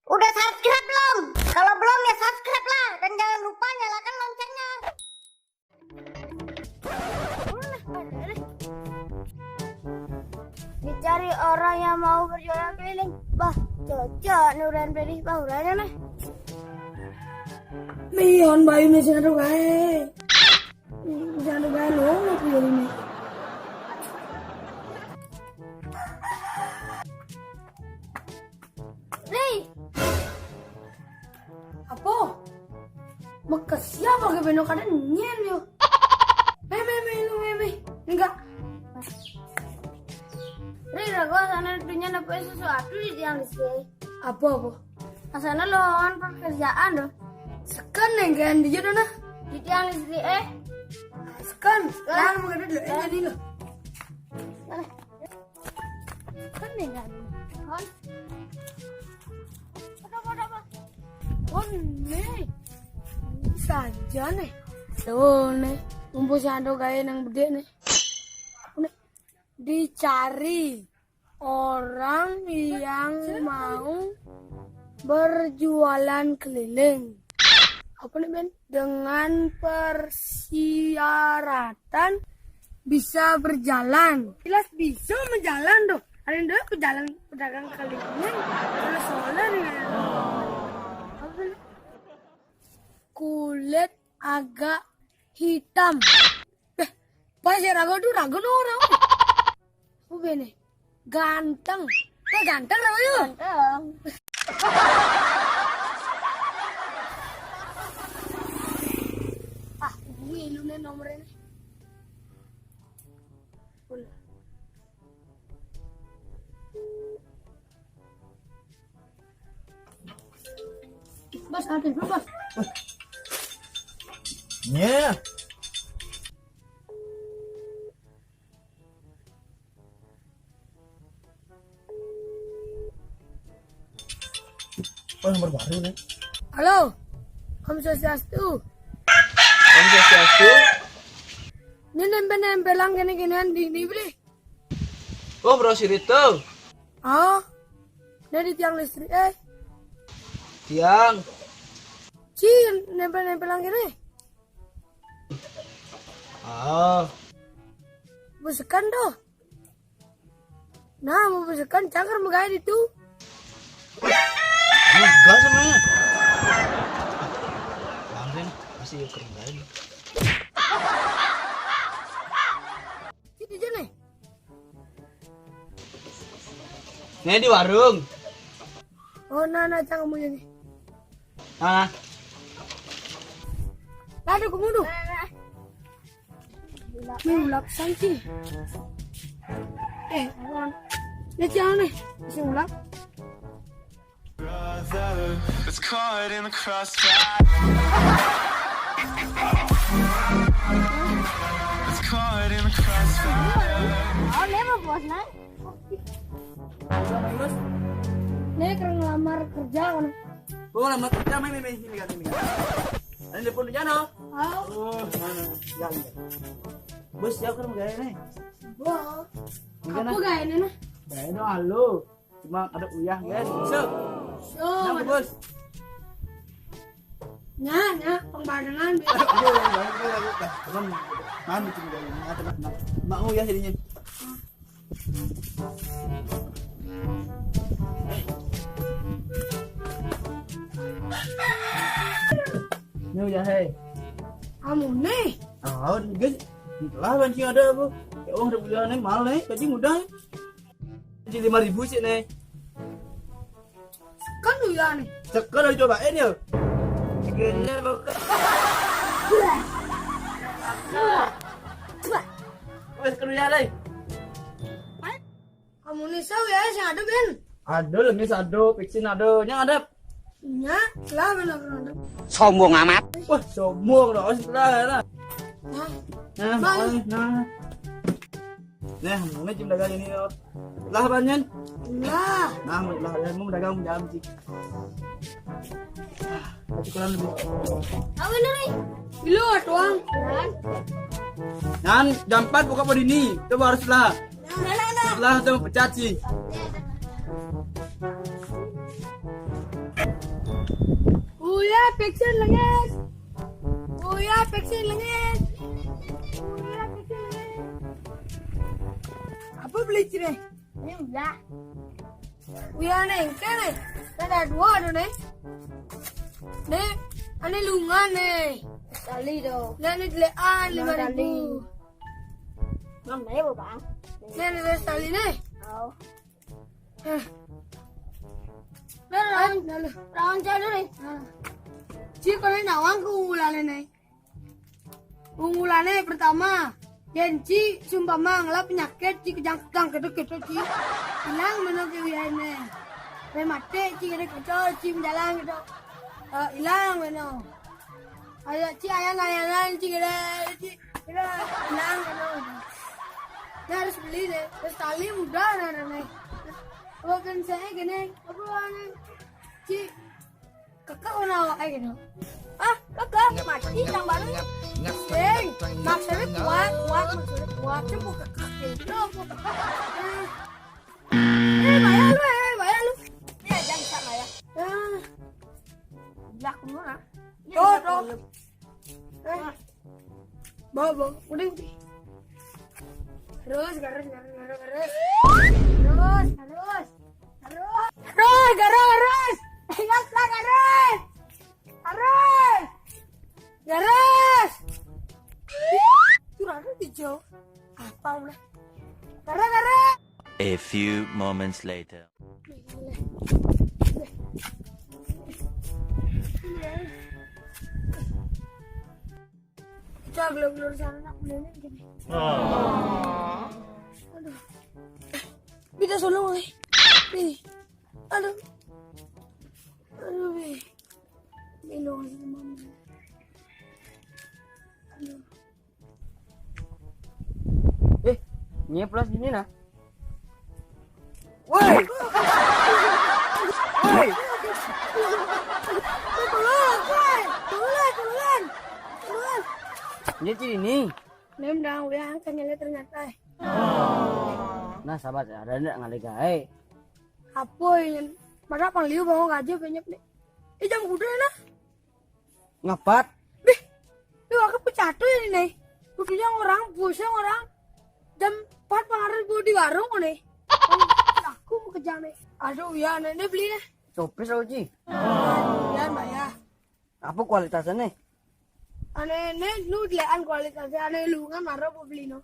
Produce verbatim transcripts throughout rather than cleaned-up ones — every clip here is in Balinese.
Udah subscribe belum? Kalau belum ya subscribe lah dan jangan lupa nyalakan loncengnya. Dicari orang yang mau berjualan keliling. Bah, cocok nih uran pilih bah uranya nih. Mion bayu nih sing aduh bae. Sing aduh bae lo aku ini. Ri. Apa? Mekes siapa ke beno kada nyen yo. Meh meh meh lu meh meh. Enggak. Ri, ragu sana dunia apa sesuatu di tiang listrik. Apa apa? Asana lowongan pekerjaan doh. Sekan neng kan dia doh nah. Di tiang listrik eh. Sekan. Sekan. Nah, mau gede dulu eh jadi lo. Kan nih kan. Kan. Ada apa ada apa? Oh nih. Saja nih. Tuh nih. Mumpung si Ando gaya nang gede nih. Nih. Dicari orang yang mau berjualan keliling. Apa nih Ben? Dengan persyaratan bisa berjalan. Jelas bisa menjalan tuh. Ada yang dulu pejalan pedagang keliling. Kalau soalnya nih. Apa nih? Kulit agak hitam. Eh, pas ya ragu tuh ragu no orang. Apa nih? Ganteng. Eh, ganteng ragu yuk. Ganteng. Ah, ini lu nih nomornya. Bos, ada bos. Nya. Oh, nomor baru nih. Halo. Om Swastiastu. Om Swastiastu. Ini nempel-nempelan gini-ginian di ini beli. Oh, bro, sirito. Oh, dari tiang listrik eh. Tiang. Ci, nempel-nempelan gini. Ah. Busekan tuh. Nah, mau busekan cangkar megai itu. Gas semuanya. Bangrin masih kering banget. Sini aja nih. Nih di warung. Oh, nah, nah, cang kamu ini. Nah. Aduh, kamu tuh. Ini ulap sanci. Eh, awan. Ini cang nih. Isi ulap. It's caught in the crossfire. It's caught in the crossfire. Oh, dia mau bos, nah. Nih, keren ngelamar kerja kan. Oh, lamar kerja, main, main, main, sini kan, sini kan. Ada telepon di sana. Oh. Oh, mana? Ya, iya. Bos, siapa kan gaya nih? Bos. Apa gaya ini nah? Gaya no, halo. Cuma ada uyah, guys. So. So. Kenapa, bos? Nya, nya, pembarengan. Aduh, banyak, banyak, banyak. Dah, cuman, mana cuma gaya ini? Ada, ada. Mau ya jadinya. Ini udah, hei. Kamu nih. Ah, guys. Lah, banci ada apa? Ya, uang udah bulan nih, mahal nih, gaji muda. Gaji lima ribu sih nih. Kan lu ya nih. Sekarang cobain ya. Bener kok. Wes kerja lagi. Kamu nih sau ya, sing ada Ben. Ada lemis ada, vaksin ada, yang ada. Nya, lah bener ada. Sombong amat. Wah, sombong dong, harus lah ya lah. Nah, Nah, Bang. Oh, nah. Nah, mana jam dagang ini yo? Lah banyak. Lah. Nah, lah ya mau dagang jam sih. Aku kurang lebih. Awe nuri. Ilu tuang. Nan jam empat buka pada ini. Coba harus lah. Nah, nah, nah. Lah jam pecat sih. Uya, peksen lenges. Uya, peksen lenges. Uya, peksen lenges. Apa beli cire? Ini uya. Uya ne, engke ne. Ada dua tuh ne. Ne, ane lungan ne. Sekali tuh. Nah, ini delean lima ribu. Enam ribu, Bang. Ne, ne, sekali ne. Oh. Eh. Nah, lawan, lawan calo nih. Nah. Ci, kalau nawang keunggulannya nih. Unggulannya pertama, yen ci sumpama ngelap penyakit, ci kejang-kejang gitu-gitu, ci. Hilang meno kewiaine. Yen mati, ci gitu-gitu, ci menjalan gitu. Eh, hilang meno. Ayo, ci, ayan-ayanan, ci, gitu, ci, gitu, hilang meno. Nah, harus beli deh. Terus kali mudah, nah, nah, nah. Bukan saya gini, apa, anu, ci, kekeh ono awake gitu. Ah, kekeh, mati nang baru. Sing, maksudnya kuat, kuat, maksudnya kuat. Cuma kekeh gitu, apa kekeh? Eh, bayar lu, eh, bayar lu. Ini aja bisa bayar. Ah. Blak lu, ah. Tuh, tuh. Eh. Bawa, bawa. Udah, udah. Terus, terus, terus, terus, terus. Terus, terus. Terus. Terus, terus, terus. Ingat lah, terus. Terus. Terus. Itu rada hijau. Apa, udah? Terus, terus. A few moments later. Kita gelor-gelor sana, nak, beneran gini. Aduh. Bida solo, eh. Nih. Aduh. Aduh, eh. Minum sama mama. Aduh. Eh, nyeplos gini nah. Woi. Woi. Tolong, woi. Tolong, tolong. Tolong. Ini ci ini. Nem dang, uya angkat nyele ternyata. Nah, sahabat, ada ndak ngalih gae? Apa ini? Mana pang liu bangun aja banyak nih. Eh, jam kuda nah. Ngapat? Bih, lu aku pecatu ya ini. Kudunya orang, bosnya orang. Jam empat pengaruh gua di warung nih. Aku mau kerja nih. Aduh, ya, nenek beli nih. Copis aku, Ci. Ya, Mbak, ya. Apa kualitasnya nih? Ane, nih, lu dilihat kualitasnya, ane lu kan marah mau beli no.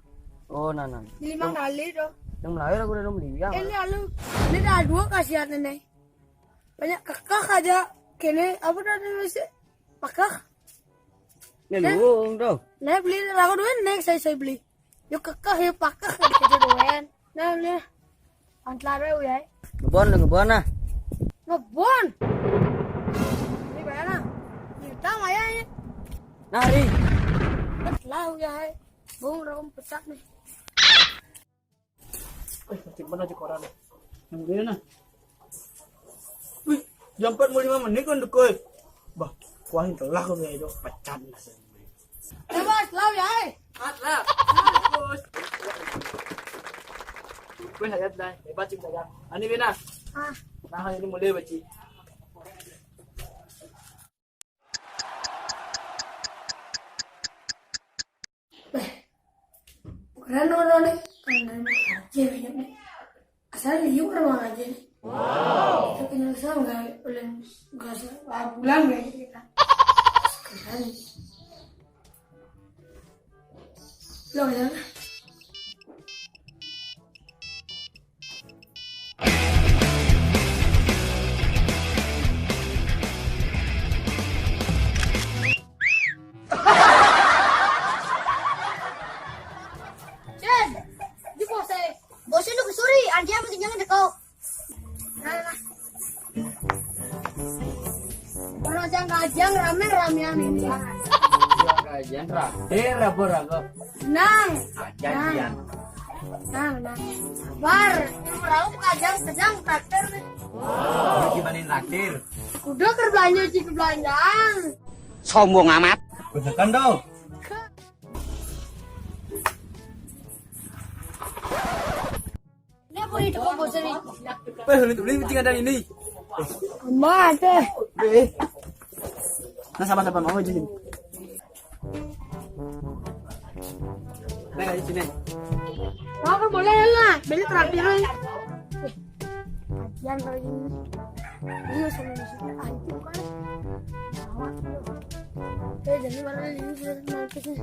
Oh, nah, nah. Lima kali tuh. Yang melahir aku udah beli, ya. Ini lalu, ini ada dua kasihan nih. Banyak kekeh aja. Kene, apa tadi mesti? Pakeh. Ini lu, dong. Nah, beli lagu duit nih, saya, saya beli. Yuk kekeh, yuk pakeh, gitu duit. Nah, nih. Antara ya. Ngebon, ngebon nah. Ngebon. Ini bayar nah. Kita maya ini. Nari. Lah ya. Bung, rom pecat nih. Wih, macam mana aja koran? Yang dia nah. Wih, jam empat mau lima menit kan dekat. Bah, kuahin telah kau ya, pecat nah. Eh, Bos, lau ya, eh. Mat lah. Bos. Gue hayat dah, hebat sih dagang. Ani bina. Ah. Nah, ini mulai baci. Keren dong, dong, nih. Keren, keren. Aja banyak nih. Asal liur mah aja nih. Wow. Kita kenal sama nggak, ulen nggak se-, ah, bulan kayaknya kita. Keren. Lo ya. Jen, di pose. Bosnya lu kesuri, anjing apa kenyang dekau. Orang ajang kajang rame-ramean ini. Ajang kajang rame. Eh, rapo-rapo. Nang. Ajang Nang. Nang, nang. Sabar. Raup kajang sedang traktir nih. Lu gimana traktir? Udah ker belanja, cik belanjaan. Sombong amat. Beneran dong. Ini apa nih, toko bosan nih? Eh, lu beli penting ada ini. Mate. Eh. Nah, sama-sama mau aja sini. Nah, sini. Makan boleh lah, beli terakhir. Latihan kali ini. Iya, sama di sini. Ah, itu bukan. Sama. Eh, jadi mana ini sudah nangkisnya.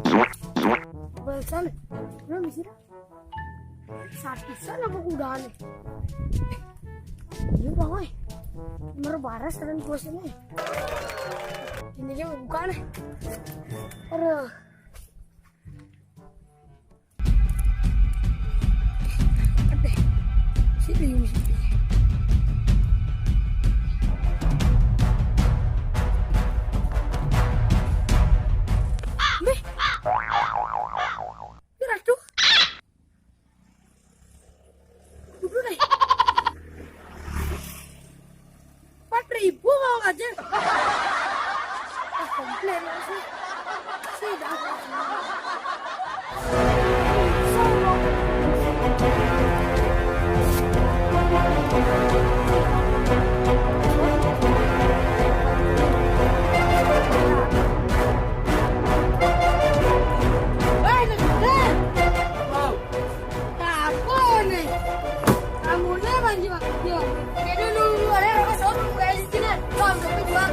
Barusan, belum bisa. Satu sana aku udah nih. Iya, Bang, oi. Merbaras dan puasanya. Ini dia buka nih. Aduh. Sini, sini. Nih. Ini ratu. Dulu deh. Empat ribu mau aja. Ah, komplain sih. Sih, dah. Wah, ini gede. Wow. Apa nih? Kamu nih, Bang Jiwa. Yo, jadi dulu ada orang sorong gue di sini. Bang, tapi gua